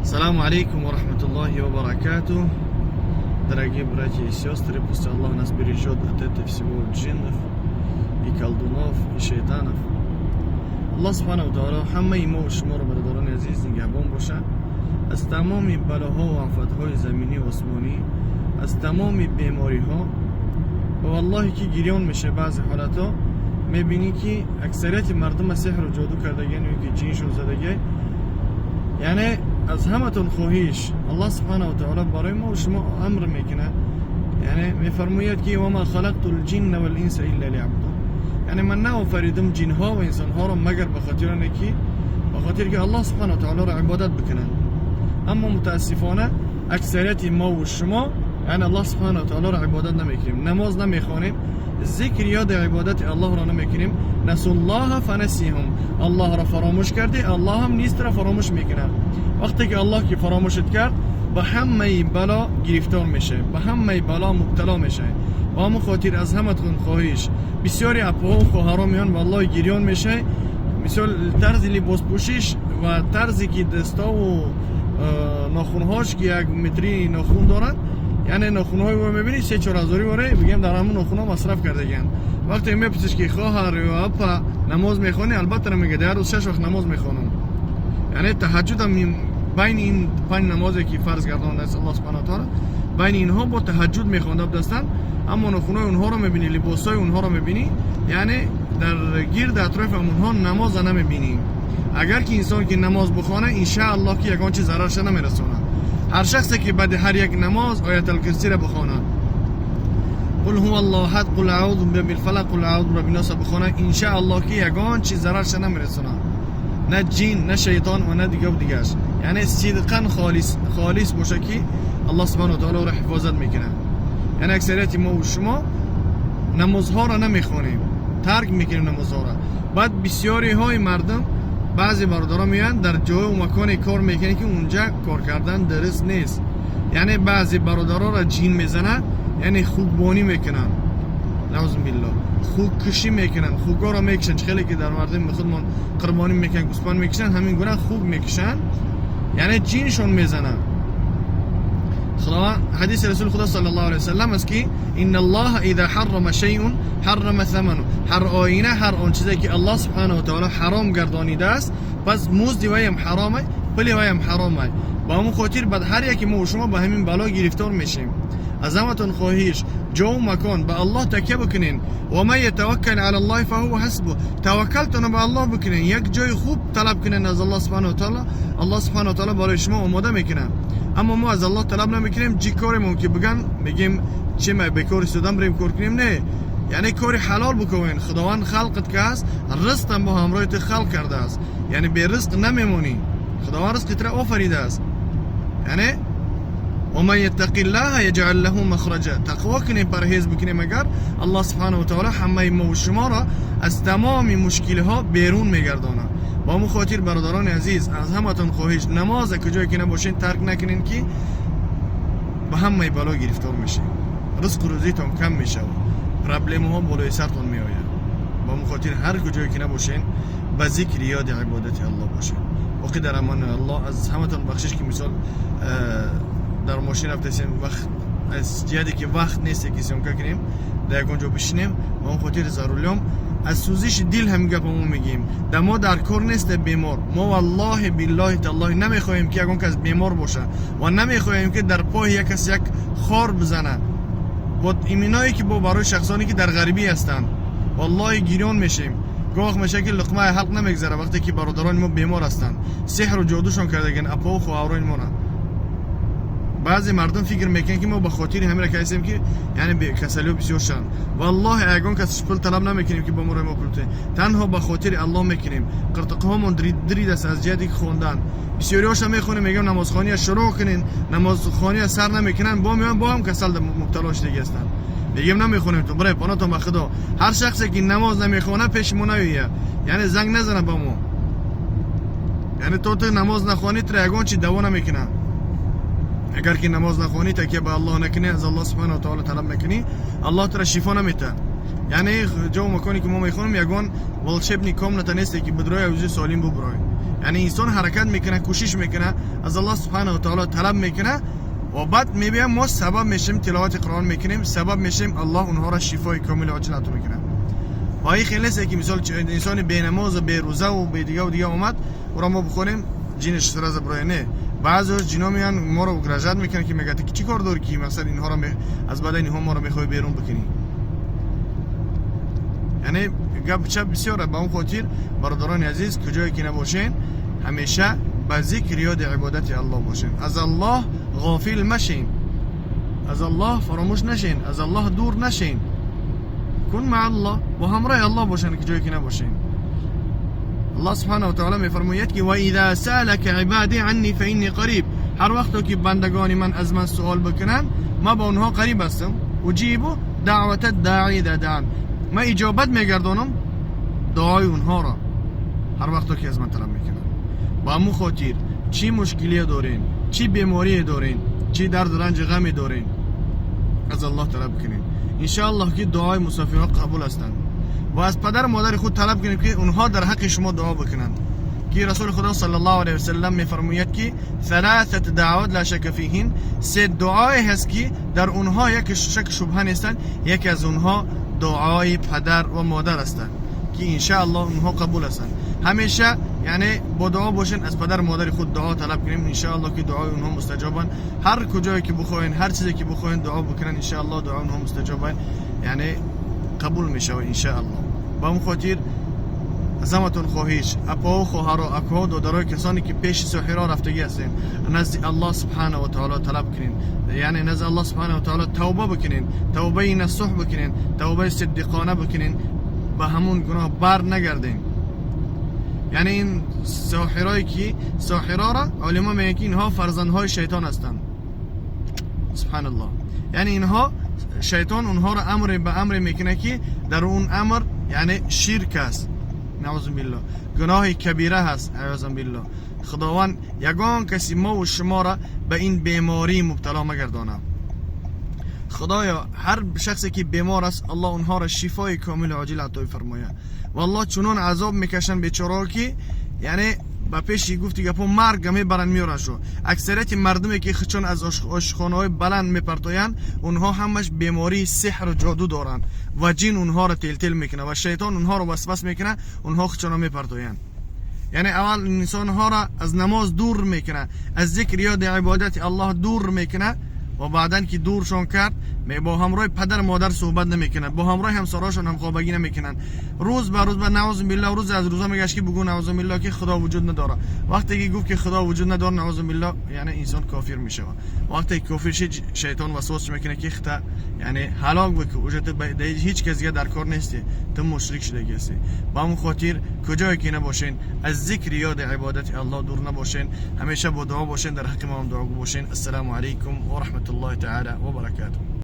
Саламу алейкум ва рахматуллахи ва баракату. Дорогие братья и сестры, пусть Аллах нас бережет от этого всего джиннов и колдунов и шайтанов. Аллоҳ субҳанаҳу ва таъоло ҳамаи мо шуморо, бародарони азиз, нигаҳбон боша аз тамоми балоҳо ва офатҳои заминӣ ва осмонӣ, аз тамоми бемориҳо. Ва валлоҳи ки гирён меша, баъзе ҳолатҳо мебинӣ, ки аксарияти мардум сеҳру ҷоду кардагиан ё ки ҷиншон задагӣ. Яъне аз ҳаматон хоҳиш, Аллоҳ субҳанаҳу ва таъоло барои мо шумо амр мекунад, яъне мефармояд, ки وما خلقت الجن والإنس إلا ليعبدون, яъне ман наофаридам ҷинҳо ва инсонҳоро, магар ба хотири оне ки ба хотире ки Аллоҳ субҳанаҳу ва таъолоро ибодат бикунанд. Аммо мутаассифона аксарияти мо шумо, яъне, Аллоҳ субҳанаҳу ва таъолоро ибодат намекунем, намоз намехонем, зикр, ёди ибодати Аллоҳро намекунем. نسوا الله فنسيهم. Аллоҳро фаромӯш кардӣ, Аллоҳ ҳам низ туро фаромӯш мекунад. Вақте ки Аллоҳ ки фаромӯшат кард, ба ҳамаи бало гирифтор мешавӣ, ба ҳамаи бало мубтало мешавӣ. Ба ҳамон хотир аз ҳаматон хоҳиш, бисёри апаҳо хоҳаро меён, валлоҳи гирён мешавӣ. Мисол, тарзи либоспӯшиш ва тарзе ки дастову нохунҳош, ки як метри нохун дорад, яъне нохунҳои ӯро мебинӣ, 3-4 ҳазорӣ воре бигем, дар ҳамон нохунҳо масраф кардагианд. Вақте мепурсиш, ки хоҳар ё апа, намоз мехонӣ? Албатта, намегӯяд, ҳар рӯз шаш вақт намоз мехонам, яъне таҳаҷҷудам байни ин панҷ намозе, ки фарз гардонидааст Аллоҳ субҳанаҳу ва таъоло, байни инҳо бо таҳаҷҷуд мехонда будастанд. Аммо нохунҳои онҳоро мебинӣ, либосҳои онҳоро мебинӣ, яъне дар гирди атрофи онҳо намоза намебинӣ. Агар ки инсон ки намоз бихона, иншааллоҳ ки ягон чиз зарарша намерасонад. Ҳар шахсе ки баъди ҳар як намоз Ояталкурсиро бихонад, قل هو الله أحد, قل أعوذ برب الفلق, قل أعوذ برب الناس бихона, иншааллоҳ ки ягон чиз зарарша намерасонад, на ҷин, на шайтон ва на дига дигааш. Яъне сидқан холис холис боша, ки Аллоҳ субҳанаҳу ва таъоло ӯро ҳифозат мекунад. Яъне аксарияти мо шумо намозҳоро намехонем, тарк мекунем намозҳоро. Баъд бисёриҳои мардум, баъзе бародаро меоянд, дар ҷою маконе кор мекунанд, ки унҷа кор кардан дуруст нест. Яъне баъзе бародароро ҷин мезанад, яъне хукбонӣ мекунанд, наъузу биллоҳ, хугкушӣ мекунанд, хугҳоро мекушанд. Чӣ хеле ки дар мардуми худмон қурбонӣ мекунанд, гӯспанд мекушанд, ҳамин гуна хуг мекушанд, яъне ҷиншон мезананд. Худованд, ҳадиси расули худо саллаллоҳу алайҳи васаллам аст, ки إن الله إذا حرم شيء حرم ثمنه. Ҳар оина ҳар он чизе ки Аллоҳ субҳанаҳу ва таъоло ҳаром гардонидааст, пас музди ваям ҳаромай, пули ваям ҳаромай. Ба ҳамон хотир баъд ҳар яке мо шумо ба ҳамин бало гирифтор мешем. Аз ҳаматон хоҳиш, ҷову макон ба Аллоҳ такя бикунен. ومن يتوكل على الله فهو حسبه. Таваккалтонро ба Аллоҳ бикунен, як ҷои хуб талаб кунен аз Аллоҳ субҳанаҳу ва таъоло, Аллоҳ субҳанаҳу ва таъоло барои шумо омода мекунад. Аммо мо аз Аллоҳ талаб намекунем. Чӣ коремон ки биган, мегем: «Чи ма бекор истодам, бирем кор кунем?» Не, яъне кори ҳалол бикунен. Худованд халқат ки аст, ризқам бо ҳамроҳи ту халқ кардааст, яъне беризқ намемонӣ. Худованд ризқи тура офаридааст. Яъне ومن يتق الله يجعل له مخرجا. Тақво кунем, парҳез бикунем агар, Аллоҳ субҳанаҳу ва таъоло ҳамаи мо шуморо аз тамоми мушкилиҳо берун мегардонад. Ба ҳамон хотир, бародарони азиз, аз ҳаматон хоҳиш, намоза куҷое ки набошед, тарк накунед, ки ба ҳамаи бало гирифтор мешед, ризқу рӯзитон кам мешавад, проблемаҳо болои сартон меояд. Ба ҳамон хотир ҳар куҷое ки набошед, ба зикри ёди ибодати Аллоҳ бошед. Боқӣ дар амони Аллоҳ. Аз ҳаматон бахшиш, ки мисол дар мошин рафтасем, вақт аз ҷиҳате ки вақт несте, ки съёмка кунем, дар ягон ҷо бишинем. Ба он хотир за рулём, аз сӯзиши дил ҳамин гапа мо мегӯем. Да мо дар кор несте бемор. Мо валлоҳи, биллоҳи, таллоҳи намехоҳем, ки ягон кас бемор боша ва намехоҳем, ки дар пои як кас як хор бизана. Бо иминое ки бо барои шахсоне, ки дар ғарибӣ ҳастанд, валлоҳи гирён мешем. Гоҳ меша, ки луқмаи ҳалқ намегзара, вақте ки бародарони мо бемор ҳастанд, сеҳру ҷодушон кардаган апову хоҳарони мона. Баъзе мардум фикр мекунанд, ки мо ба хотири ҳамира кардем, ки яъне касалиҳо бисёр шаванд. Валлоҳи, ягон кас пул талаб намекунем, ки ба моро мо пул тем, танҳо ба хотири Аллоҳ мекунем. Қиртиқҳомон дрид аст аз ҷиҳати хондан. Бисёриҳоша мехонем, мегӯям: «Намозхония шурӯъ кунен», намозхония сар намекунанд, бо меоянд, бо ҳам касал мубтало шудагӣ ҳастанд. Мегӯем: «Намехонем, ту бирай, панотон ба Худо». Ҳар шахсе ки намоз намехона, пеши мо наёя, яъне занг назана ба мо. Яъне то ту намоз нахонӣ, тура ягон чи даво намекунад. Агар ки намоз нахонӣ, такя ба Аллоҳ накунӣ, аз Аллоҳ субҳанаҳу ва таъоло талаб накунӣ, Аллоҳ тура шифо наметаҳад. Яъне ҷову маконе ки мо мехонем, ягон волшебный комната несте, ки бидрои авзи солим бубурой. Яъне инсон ҳаракат мекунад, кӯшиш мекунад, аз Аллоҳ سبحانه وتعالی талаб мекунад ва баъд мебиям, мо сабаб мешавем, тиловати Қуръон мекунем, сабаб мешавем, Аллоҳ онҳоро шифои комили оҷил ато мекунад. Ва ин хеле нест, ки мисол инсони бенамозу берӯзаву бедигаву дига омад, ӯро мо бихонем, ҷинаш сразу броя. Не, баъзеҳош ҷино меян, моро угрожать мекунанд, ки мегӯяд, ки чӣ кор дорӣ, ки масалан инҳоро аз бадани инҳо моро мехоҳӣ берун бикунӣ. Яъне гап чап бисёр. Ба он хотир, бародарони азиз, куҷое ки набошен, ҳамеша ба зикр, ёди ибодати Аллоҳ бошен, аз Аллоҳ ғофил машен, аз Аллоҳ фаромӯш нашен, аз Аллоҳ дур нашен. كن مع الله, бо ҳамроҳи Аллоҳ бошен, ки ҷое ки набошен. Аллоҳ سبحانه وتعالی мефармояд, ки وإذا سألك عبادي عني فإني قريب. Ҳар вақто ки бандагони ман аз ман суол бикунанд, ман ба онҳо қариб ҳастам. أجيب دعوة الداع إذا دعان. Ман иҷобат мегардонам дуои онҳоро, ҳар вақто ки аз ман талаб мекунанд. Ба ҳамун хотир, чӣ мушкилие дорен, чӣ беморие дорен, чӣ дарду ранҷи ғаме дорен, аз Аллоҳ талаб кунед. Иншоаллоҳ, ки дуои мусофирҳо қабул ҳастанд. Ва аз падару модари худ талаб кунед, ки онҳо дар ҳаққи шумо дуо бикунанд, ки Расули Худо صلى الله عليه وسلم мефармояд, ки ثلاثة دعوات لا شك فيهن. Се дуое ҳаст, ки дар онҳо як шак шубҳа нестанд. Яке аз онҳо дуои падар ва модар ҳастанд, ки иншааллоҳ онҳо қабул ҳастанд. Ҳамеша, яъне, бо дуо бошен, аз падару модари худ дуо талаб кунем. Иншааллоҳ, ки дуои онҳо мустаҷобанд. Ҳар куҷое ки бихоҳен, ҳар чизе ки бихоҳен, дуо бикунанд, иншааллоҳ дуои онҳо мустаҷобанд, яъне қабул мешавад, иншааллоҳ. Ба он хотир аз ҳаматон хоҳиш, апоҳо, хоҳаро, акоҳо, додарои, касоне ки пеши соҳиро рафтагӣ ҳастем, назди Аллоҳ سبحانه وتعالی талаб кунен, яъне назди Аллоҳ سبحانه وتعالی тавба бикунен, тавбаи насуҳ бикунен, тавбаи сиддиқона бикунен, ба ҳамун гуноҳ бар нагарден. Яъне ин соҳирое ки соҳирора олимо мегӯянд, ки инҳо фарзандҳои шайтон ҳастанд. سبحان الله. Яъне инҳо шайтон онҳоро амре ба амре мекунад, ки дар он амр, яъне, ширк аст, نعوذ بالله, гуноҳи кабира ҳаст, عیاذا بالله. Худованд ягон каси мову шуморо ба ин беморӣ мубтало магардонад. Худоё, ҳар шахсе ки бемор аст, Аллоҳ онҳоро шифои комилу оҷил атои фармояд. Валлоҳ, чунон азоб мекашанд бечораҳо, ки яъне ба пеши гуфти гапо марга мебаранд, меёранд. Аксарияти мардуме ки чун аз ошхонаҳои баланд мепартоянд, онҳо ҳамаш бемории сеҳру ҷоду доранд ва ҷин онҳоро телтел мекунад ва шайтон онҳоро васвас мекунад, онҳо худшонро мепартоянд. Яъне аввал инсонҳоро аз намоз дур мекунад, аз зикр, ёди ибодати Аллоҳ дур мекунад ва баъдан ки дуршон кард, бо ҳамроҳи падар модар суҳбат намекунад, бо ҳамроҳи ҳамсарашон ҳамхобагӣ намекунанд. Рӯз ба рӯз ба, نعوذ بالله, рӯзе аз рӯза мегашт, ки бугӯ, نعوذ بالله, ки Худо вуҷуд надорад. Вақте ки гуфт, ки Худо вуҷуд надорад, نعوذ بالله, яъне инсон кофир мешавад. Вақте ки кофир шид, шайтон васвас мекунад, ки хта, яъне, ҳалок бикун, уже ту ҳеҷ кас дига дар кор нестӣ, ту мушрик шудагӣ ҳастӣ. Ба ҳамон хотир, куҷое ки набошен, аз зикри, ёди ибодати Аллоҳ дур набошен, ҳамеша бо дуо бошен, дар ҳаққи мо ҳам дуогӯ бошен. السلام عليكم ورحمة الله تعالى وبركاته.